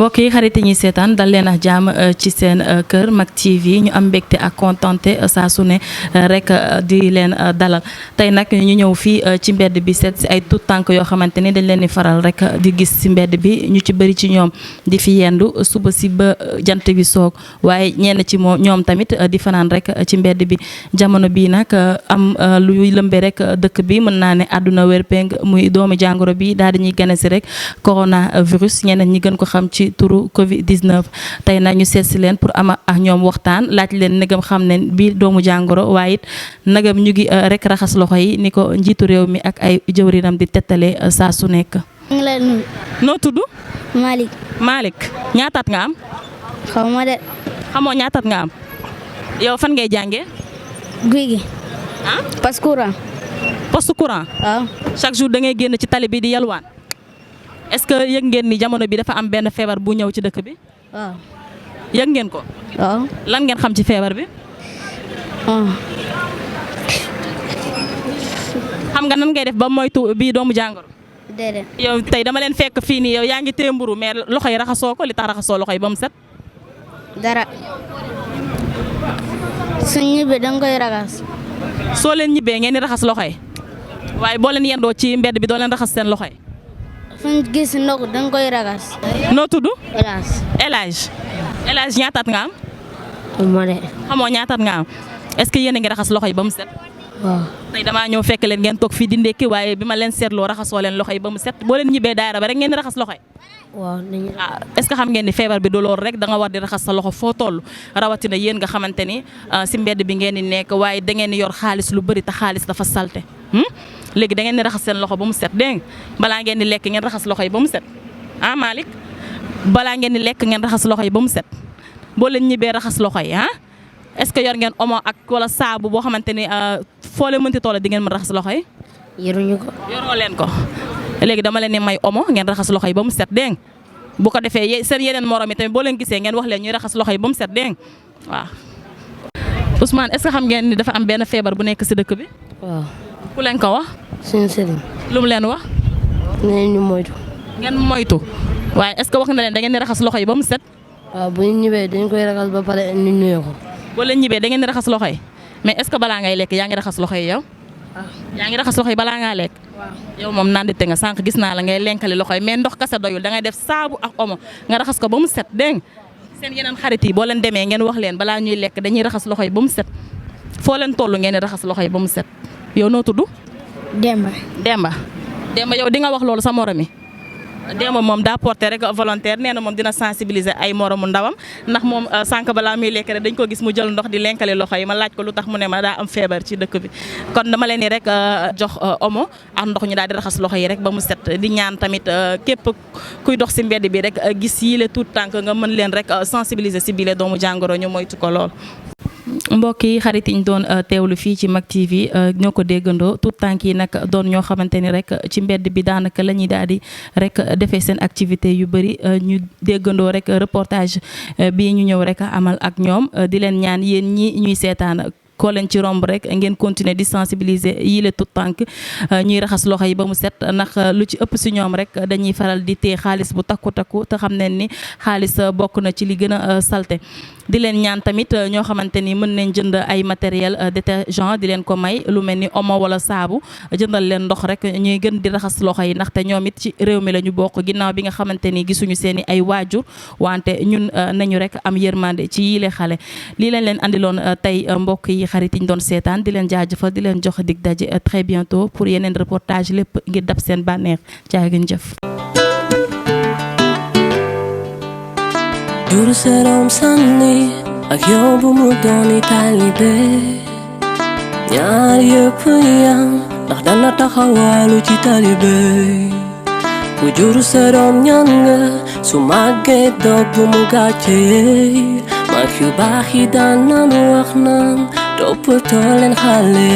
mbokk yi xarit yi ñuy seetaan dal leen ak jàmm ci seen kër Mak TV ñu am mbégte ak contenté saa su ne rek di leen dalal tey nag ñu ñëw fii ci mbedd bi seet si ay tout tànk yoo xamante ni dañ leen di faral rek di gis si mbedd bi ñu ci bëri ci ñoom di fi yendu suba si ba jant bi soog waaye ñenn ci ñoom tamit di fanaan rek ci mbedd bi jamono bii nag am luy lëmbe rek dëkk bi mën naa ne àdduna wér péng muy doomu jàngoro bi daal di ñuy gane si rek coronavirus ñeneen ñi gën ko xam ci turu Covid 19 tey nag ñu seet si leen pour ama ak ñoom waxtaan laaj leen nagam xam ne bii doomu jàngoro waaye it nagam ñu ngi rek raxas loxo yi ni ko njiitu réew mi ak ay jëwrinam di tettale saa su nekk. noo tudd. Malick. Malick ñaataat nga am. xaw ma de. xamoo ñaataat nga am. yow fan ngay jàngee. guy gi. ah poste courant. poste courant. waaw. chaque jour da ngay génn ci tali bi di yalwaan. est-ce que yëg ngeen ni jamono bi dafa am benn feebar bu ñëw ci dëkk bi. waaw. yëg ngeen ko. waaw. lan ngeen xam ci feebar bi. xam nga nan ngay def ba moytu bii doomu jàngoro. déedéet. yow tey dama leen fekk fii nii yow yaa ngi téye mburu mais loxo yi raxasoo ko li tax raxasoo loxo yi ba mu set. dara. suñ ñibbee da nga koy raxas. soo leen ñibbee ngeen di raxas loxo yi waaye boo leen yendoo ci mbedd bi doo leen raxas seen loxo yi. fuñ gis ndox da nga koy raxas. noo tudd. hélas. El Hadj. El Hadj ñaataat nga am. ma de. xamoo ñaataat nga am est-ce que yéen a ngi raxas loxo yi ba mu set. waaw. tey damaa ñëw fekk leen ngeen toog fii di ndekki waaye bi ma leen seetloo raxasoo leen loxo yi ba mu set boo leen ñibbee daayira ba rek ngeen di raxas loxo yi. waaw nañu. ah est-ce que xam ngeen ni feebar bi du loolu rek da nga war di raxas sa loxo foo toll rawatina yéen nga xamante ni si mbedd bi ngeen di nekk waaye da ngeen di yor xaalis lu bëri te xaalis dafa salte léegi da ngeen di raxas seen loxo ba mu set dégg nga balaa ngeen di lekk ngeen raxas loxo yi ba mu set ah Malick balaa ngeen di lekk ngeen raxas loxo yi ba mu set boo leen ñibbee raxas loxo yi ah est-ce que yor ngeen omo ak wala saabu boo xamante ni foo leen mënti toll di ngeen mën raxas loxo yi. yoruñu ko. yoroo leen ko léegi dama leen di may omo ngeen raxas loxo yi ba mu set dégg nga bu ko defee seen yeneen morom yi tamit boo leen gisee ngeen wax leen ñuy raxas loxo yi ba mu set dégg nga waaw. Ousmane est-ce que xam ngeen ni dafa am benn feebar bu nekk si dëkk bi. waaw. ku leen ko wax. suñu sëriñ. lu mu leen wax. nee ñu moytu. ngeen moytu waaye est-ce que wax na leen da ngeen di raxas loxo yi ba mu set. waaw bu ñu ñibbee dañ koy raxas ba pare ñu nuyoo ko. boo leen ñibbee da ngeen di raxas loxo yi mais est-ce que balaa ngay lekk yaa ngi raxas loxo yi yow. yaa ngi raxas loxo yi balaa ngaa lekk. yow moom nandite nga sànq gis naa la ngay lenkali loxo yi mais ndox kese doyul da ngay def saabu ak omo nga raxas ko ba mu set dégg nga seen yeneen xarit yi boo leen demee ngeen wax leen balaa ñuy lekk dañuy raxas loxo yi ba mu set foo leen toll ngeen di raxas loxo yi ba mu set yow noo tudd. Demba. Demba yow di nga wax loolu sa morom yi Demba moom daa porté rek volontaire nee na moom dina sensibiliser ay moromu ndawam ndax moom sànq balaa muy lekk rek dañ ko gis mu jël ndox di lenkali loxo yi ma laaj ko lu tax mu ne ma daa am feebar ci dëkk bi kon dama leen ni rek jox omo ak ndox ñu daal di raxas loxo yi rek ba mu set di ñaan tamit képp kuy dox si mbedd bi rek gis yile tout tànk nga mën leen rek sensibiliser si bile doomu jàngoro ñu moytu ko lool. mbokk yi xarit yi ñu doon teewlu fii ci Mak TV ñoo ko déggandoo tout tànk yi nag doon ñoo xamante ni rek ci mbedd bi daanaka la ñuy daal di rek defee seen activité yu bëri ñu déggandoo rek reportage bii ñu ñëw rek amal ak ñoom di leen ñaan yéen ñi ñuy seetaan koo leen ci romb rek ngeen continuer di sensibiliser yile tout tànk ñuy raxas loxo yi ba mu set ndax lu ci ëpp si ñoom rek dañuy faral di téye xaalis bu takku te xam ne ni xaalis bokk na ci li gën a salte di leen ñaan tamit ñoo xamante ni mën nañ jënd ay matériel détergent di leen ko may lu mel ni omo wala saabu jëndal leen ndox rek ñuy gën di raxas loxo yi ndaxte ñoom it ci réew mi la ñu bokk ginnaaw bi nga xamante ni gisuñu seen i ay waajur wante ñun nañu rek am yërmande ci yile xale lii lañ leen andiloon tey mbokk yi xarit yi ñu doon seetaan di leen jaajëfal di leen jox dig daje très bientôt pour yeneen reportage lépp ngir dab seen bànneex jaa ngeen jëf. Juru serom sànni ak yow bu mu dooni taalibe ñaar yëpp yam ndax dana taxawalu ci taalibe bu juru serom ñaan nga su màggee dog bu mu gàcce mag yu baax yi daan nanu wax naan toppatoo leen xale